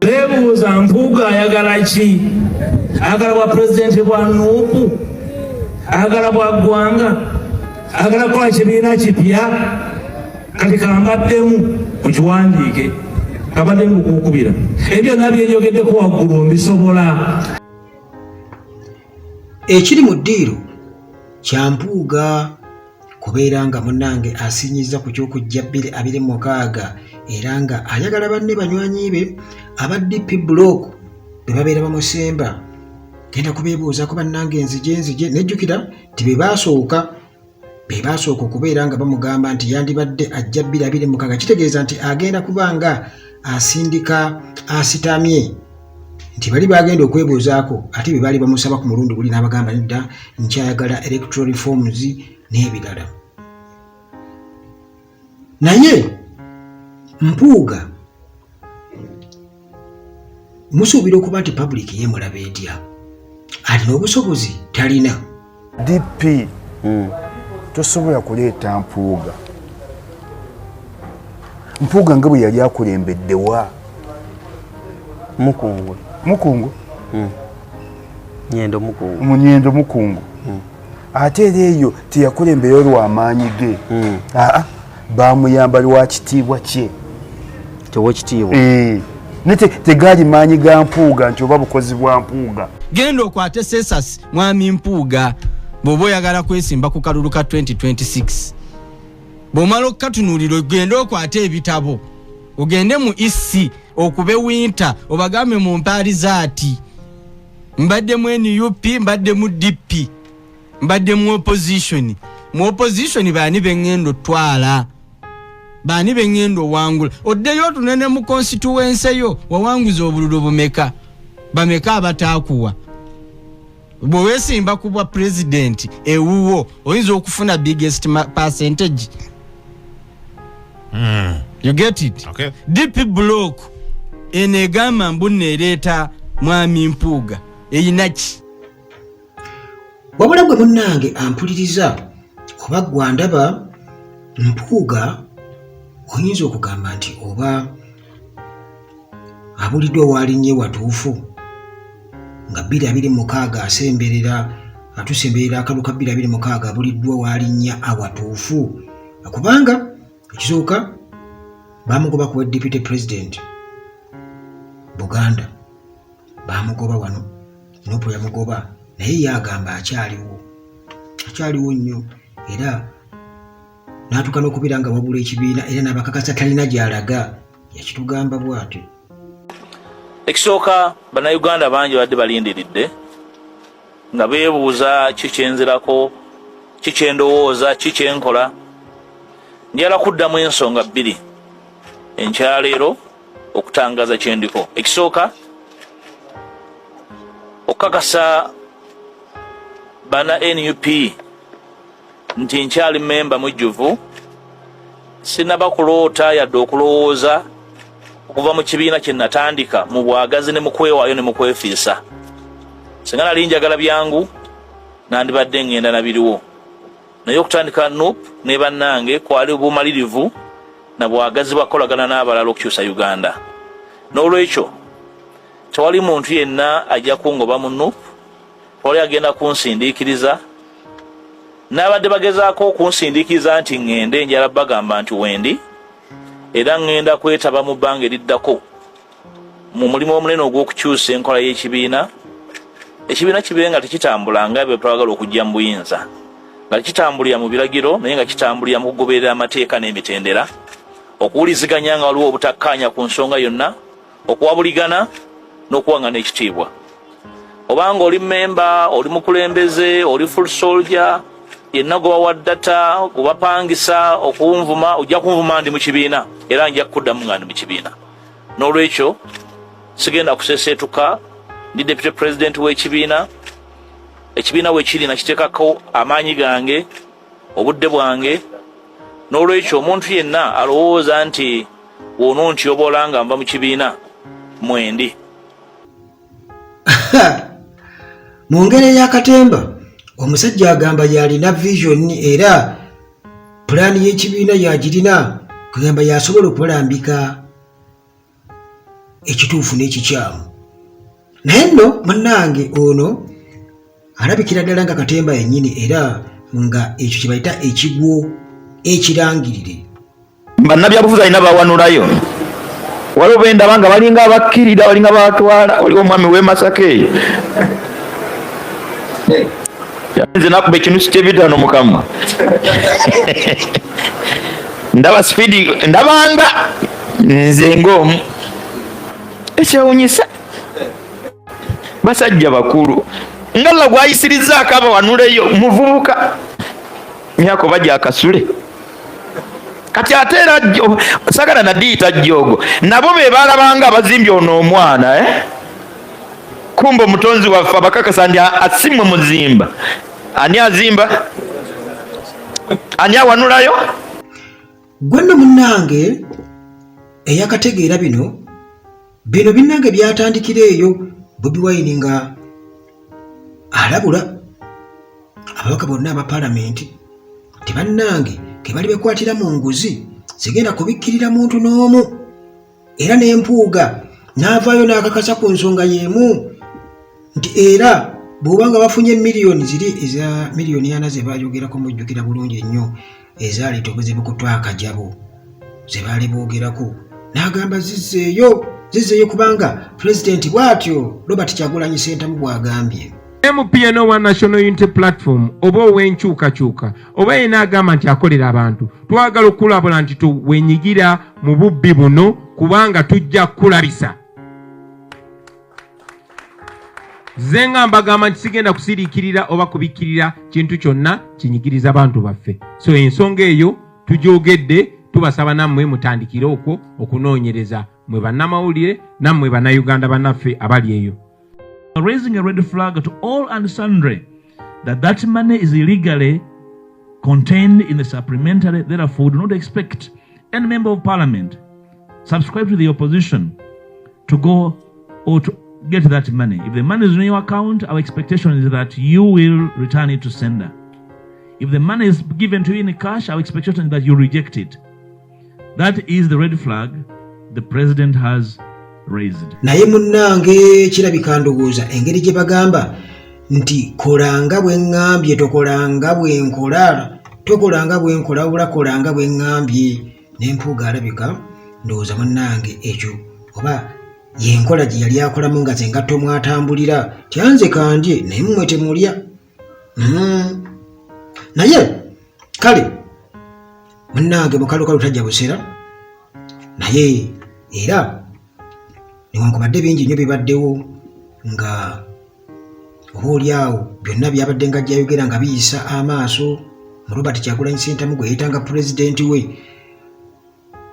Beebuuza Mpuuga ayagala ki? Ayagala bwa pulezidenti bwa Nuupu? Ayagala bwa ggwanga? Ayagala kukola kibiina kipya? Kati kambaddemu mukiwandiike, kabaddemu kukubira ebyo byonna byenjogeddeko waggulu mbisobola. Ekiri mu ddiiru kya Mpuuga kubeera nga munnange asiinyizza ku ky'okujja 2026 era nga ayagala banne banywanyi be aba DP Block be babeera bamusemba genda kubeebuuzaako bannange nzije nzije nejjukira nti be baasooka be baasooka okubeera nga bamugamba nti yandibadde ajja 2026 kitegeeza nti agenda kuba nga asindika asitamye nti bali bagenda okwebuuzaako ate bye baali bamusaba ku mulundi guli n'abagamba nedda nkyayagala electoral reforms n'ebirala naye Mpuuga musuubira okuba nti public yemulaba etya alina obusobozi talina DP tosobola kuleeta Mpuuga. Mpuuga nga bwe yali akulembeddewa Mukungwe. Mukungwe. Nyendo Mukungwe. Munyendo Mukungwe. Ate era eyo teyakulemberayo lwa maanyi ge. Aa, baamuyamba lwa kitiibwa kye. Tewekitiibwa. Ne tegaali maanyi ga Mpuuga nti oba bukozi bwa Mpuuga. Genda okwate sesas mwami Mpuuga bw'oba oyagala kwesimba ku kalulu ka 2026. Bw'omala okukatunuulira ogende okwate ebitabo ogende mu EC okube winter obagambe mu mpaali zaati mbadde mu NUP, mbadde mu DP, mbadde mu opposition. Mu opposition baani bengenda otwala, baani bengenda owangula? Oddeyo otunene mu constituency yo, wawanguza obululu bumeka, bameka abataakuwa? Bwe weesimba ku bwa president ewuwo oyinza okufuna biggest percentage. You get it? Okay. DP Block eno egamba mbu neereeta mwami Mpuuga eyina ki? Wabula gwe munnange ampuliriza oba gwe andaba, Mpuuga oyinza okugamba nti oba abuliddwa waalinnye watuufu nga 2026 asemberera, atusemberera akalulu ka 2026, abuliddwa waalinnya awatuufu kubanga ekisooka bamugoba kuwa deputy president Buganda, bamugoba wano Nupu yamugoba, naye ye agamba akyaliwo, akyaliwo nnyo era n'atuuka n'okubeera nga wabula ekibiina era n'abakakasa talina gy'alaga, yakitugamba bw'atyo. Ekisooka, Bannayuganda bangi badde balindiridde nga beebuuza ki kyenzirako, ki kyendowooza, ki kyenkola. Njagala kuddamu ensonga bbiri enkyaleero okutangaza kyendiko. Ekisooka, okukakasa bana NUP nti nkyali memba mujjuvu, sinaba kuloota yadde okulowooza okuva mu kibiina kye natandika mu bwagazi ne mu kwewaayo ne mu kwefiisa. Singa nali njagala byangu nandibadde ngenda na biriwo, naye okutandika NUP ne bannange kwali bumalirivu na bwagazi bwa kukolagana n'abalala okukyusa Uganda. N'olwekyo tewali muntu yenna ajja kungoba mu NUP, tewali agenda kunsindiikiriza. N'abadde bagezaako okunsindiikiriza nti ŋŋende, njala bagamba nti wendi era ŋŋenda kwetaba mu bbanga eriddako mu mulimu omunene ogw'okukyusa enkola y'ekibiina, ekibiina kibe nga tekitambula nga bwe twagala okujja mu buyinza, nga tekitambulira mu biragiro naye nga kitambulira mu kugoberera amateeka n'emitendera, okuwuliziganya nga waliwo obutakkaanya ku nsonga yonna, okuwabuligana n'okuwangana ekitiibwa. Obanga oli memba, oli mukulembeze, oli full soldier, yenna gwe bawa data, gwe bapangisa okunvuma, ojja kunvuma ndi mu kibiina era nja kukuddamu nga ndi mu kibiina. N'olwekyo sigenda kuseseetuka, ndi deputy president w'ekibiina. Ekibiina wekiri nakiteekako amaanyi gange, obudde bwange. N'olwekyo omuntu yenna alowooza nti w'onontyobola nga nva mu kibiina, mwendi. Mu ngeri ey'akatemba, omusajja agamba y'alina vision era pulaani y'ekibiina y'agirina, kugamba y'asobola okubalambika. Ekituufu n'ekikyamu. Naye nno munnange ono alabikira ddala nga katemba yennyini, era nga ekyo kye bayita ekigwo ekirangirire. Bannabyabufuzi alina bawanulayo, waliwo bendaba nga balinga abakkirira, balinga batwala. Waliwo omwami w'e Masaka eyo, nze nakuba ekinusu ky'ebitaano mukamwa, ndaba sipiidi, ndabanga nze ng'omu. Ekyewunyisa, basajja bakulu nga Allah gwayisirizaako abawanuleyo muvubuka myaka oba gyakasule kati, ate era sagala nadiyita jjoogo, nabo be balabanga abazimbye ono omwana, eh? Kumba omutonzi waffe abakakasa nti asimwe muzimba. Ani azimba? Ani awanulayo? Gwe nno munnange eyakategeera bino, bino binnange byatandikira eyo Bobi Wine nga alabula ababaka bonna aba palamenti nti bannange ke bali bekwatira mu nguzi, sigenda kubikkirira muntu n'omu. Era n'empuuga n'avaayo n'akakasa ku nsonga y'emu nti era bw'oba nga bafunye miliyoni ziri eza miliyoni 4 ze baayogerako, mujjukira bulungi ennyo ezaaleeta obuzibu ku twakajabo ze baali boogerako, n'agamba zizzeeyo, zizzeeyo kubanga pulezidenti bw'atyo Robert Kyagulanyi Ssentamu bw'agambye. MPN owa National Unity Platform oba ow'enkyukakyuka oba yena agamba nti akolera abantu, twagala okukulabula nti tuwenyigira mu bubbi buno kubanga tujja kukulabisa. Nze nga mbagamba nti sigenda kusiriikirira oba kubikkirira kintu kyonna kinyigiriza bantu baffe. So ensonga eyo tugyogedde, tubasaba nammwe mutandikire okwo okunoonyereza, mwe bannamawulire nammwe bannayuganda bannaffe abali eyo. Raising a red flag to all and sundry that that money is illegally contained in the supplementary. Therefore, we do not expect any member of parliament subscribe to the opposition to go or to get that money. If the money is in your account, our expectation is that you will return it to sender. If the money is given to you in cash, our expectation is that you reject it. That is the red flag the president has raised. Naye munnange kirabika ndowooza engeri gye bagamba nti kolanga bwe ŋŋambye, tokolanga bwe nkola, tokolanga bwe nkola, wabula kolanga bwe ŋŋambye. N'empuuga alabika ndowooza munnange ekyo oba yenkola gye yali akolamu nga ze ngatto mwatambulira tyanze kandye naye mmwe temulya. Naye kale munnange mukalukalu tajja busera, naye era newankubadde bingi nnyo bibaddewo nga oba oliawo byonna byabadde nga jjayogera nga biyisa amaaso mu Robert Kyagulanyi Ssentamu gwe yeetanga pulezidenti we,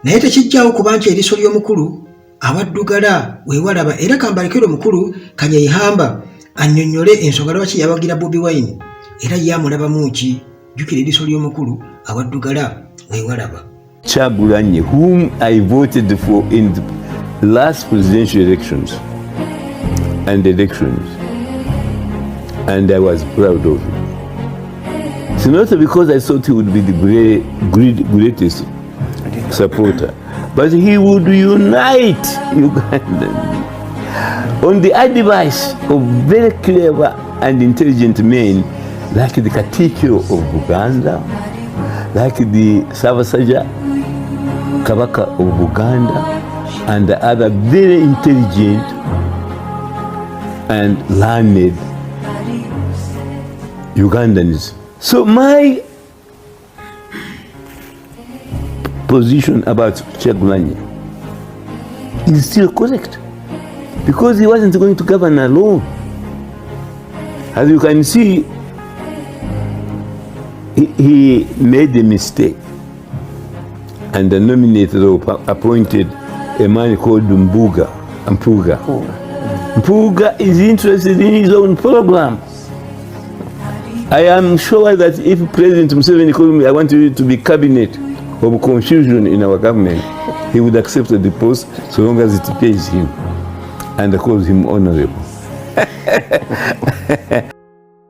naye tekijjawo kuba nti eriiso ly'omukulu awaddugala weewalaba. Era kambalekere omukulu Kanyeihamba annyonnyole ensonga lwaki yawagira Bobi Wine era ye amulabamu ki. Jjukira, eriiso ly'omukulu awaddugala weewalaba. Kyagulanyi, whom I voted for in the last presidential elections and elections, and I was proud of him. It's not because I thought he would be the greatest supporter, but he would unite Uganda on the advice of very clever and intelligent men like the Katikiro of Buganda, like the Ssaabasajja Kabaka of Buganda, and the other very intelligent and learned Ugandans. So my position about Kyagulanyi is still correct because he wasn't going to govern alone. As you can see, he made a mistake and nominated or appointed a man called Mbuga. Mpuga. Mpuga is interested in his own program. I am sure that if President Museveni called me, "I want you to be cabinet of confusion in our government," he would accept the post so long as it pays him and calls him honorable.